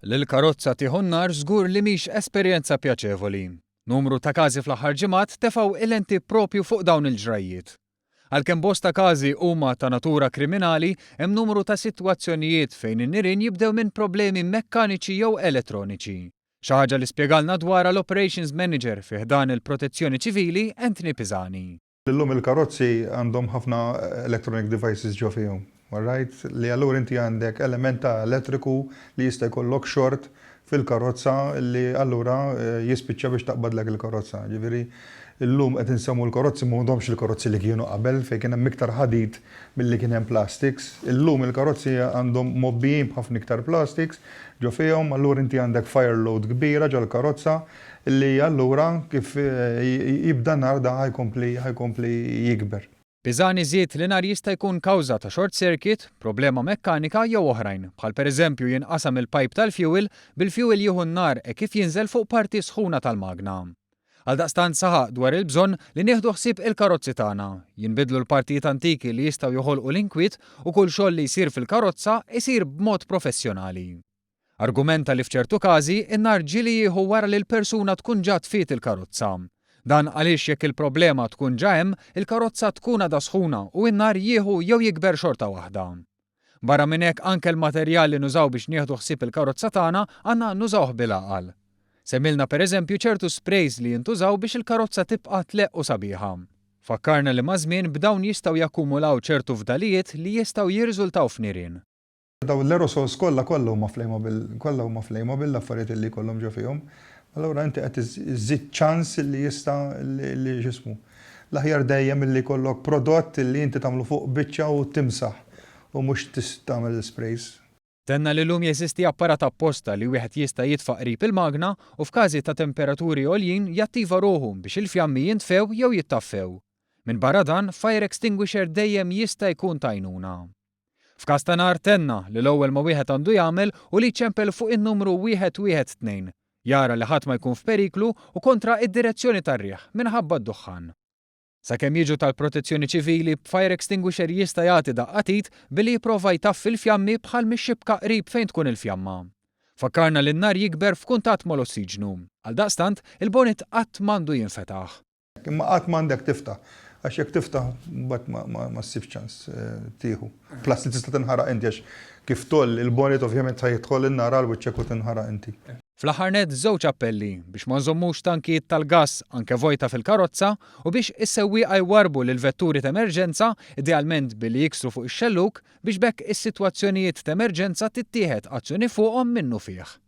Li l-karozza tieħu n-nar żgur li mhix esperjenza pjaċevoli. Numru ta' każi fl-aħħar ġimgħat tefgħu il-lenti proprju fuq dawn il-ġrajjiet. Għalkemm bosta każi huma ta' natura kriminali, hemm numru ta' sitwazzjonijiet fejn in-nirien jibdew minn problemi mekkaniċi jew elettroniċi. Xi ħaġa li spjegalna dwarha l-Operations Manager fi ħdan il-Protezzjoni Ċivili, Anthony Pisani. Illum il-karozzi għandhom ħafna electronic devices ġo fihom, all right? Li allura inti għandek element ta' elettriku li jista' jkollok short fil-karozza li allura jispiċċa biex taqbadlek il-karozza. Ġifieri illum qed insemmu l-karozzi m'għadhomx il-karozzi li kienu qabel fejn kien hemm iktar ħadid milli kien hemm plastics. Illum il-karozzi għandhom mgħobbijin b'ħafna iktar plastics ġo fihom, allura inti għandek fire load kbira ġol-karozza Li allura kif jibda n-nar da ħa jkompli ħa jkompli jikber. Pisani żied li nar jista' jkun kawża ta' short circuit, problema mekkanika jew oħrajn, bħal pereżempju jinqasam il-pajp tal-fjuwil, bil-fjuwil jieħu n-nar hekk kif jinżel fuq parti sħuna tal-magna. Għaldaqstant saħaq dwar il-bżonn li nieħdu ħsieb il-karozzi tagħna, jinbidlu l-partijiet antiki li jistgħu joħolqu l-inkwiet u kull xogħol li jsir fil-karozza jsir b'mod professjonali. Argumenta li f'ċertu każi, in-nar ġieli jieħu wara li l-persuna tkun ġa tfiet il-karozza. Dan għaliex jekk il-problema tkun ġa hemm, il-karozza tkun għadha sħuna u n-nar jieħu jew jikber xorta waħda. Barra minn hekk anke l-materjal li nużaw biex nieħdu ħsieb il-karozza tagħna għandna nużawh bil-għaqal. Semmilna pereżempju ċertu sprays li jintużaw biex il-karozza tibqa' tleqq u sabiħa. Fakkarna li maż-żmien b'dawn jistgħu jakkumulaw ċertu fdalijiet li jistgħu jirriżultaw f'nirien. Dawn l-aerosols kollha kollha huma flammable, kollha huma flammable l-affarijiet li jkollhom ġo fihom. Allura inti qed iżżid ċans li jista' li x'ismu. L-aħjar dejjem li jkollok prodott li inti tagħmlu fuq biċċa u timsaħ u mhux tagħmel sprays. Tenna li llum jeżisti apparat apposta li wieħed jista' jitfa' qrib il-magna u f'każi ta' temperaturi għoljin jattiva ruħu biex il-fjammi jintfew jew jittaffew. Minbarra dan, fire extinguisher dejjem jista' jkun t'għajnuna. F'każ ta' nar tenna li l-ewwel ma wieħed għandu jagħmel hu li jċempel fuq in-numru 112, jara li ħadd ma jkun f'periklu u kontra id-direzzjoni tar-riħ minħabba d-duħħan. Sakemm jiġu tal-Protezzjoni Ċivili, b'fire extinguisher jista' jagħti daqqa t'id billi jipprova jtaffi l-fjammi bħal mix-xibka qrib fejn tkun il-fjamma. Fakkarna li n-nar jikber f'kuntatt mal-ossiġnu. Għaldaqstant, il-bonnet qatt m'għandu jinfetaħ. Imma qatt m'għandek tiftaħ, għax jekk tiftaħ mbagħad ma ssibx ċans tieħu. Plus li tista' tinħaraq inti għax kif tgħolli l-bonnet ovvjament sa jidħol in-nar għal wiċċek u tinħaraq inti. Fl-aħħar nett żewġ appelli, biex ma nżommux tankijiet tal-gass anke vojta fil-karozza u biex is-sewwieqa jwarrbu lill-vetturi t'emerġenza, idealment billi jiksru fuq ix-xellug, biex b'hekk is-sitwazzjonijiet t'emerġenza tittieħed azzjoni fuqhom minnufih.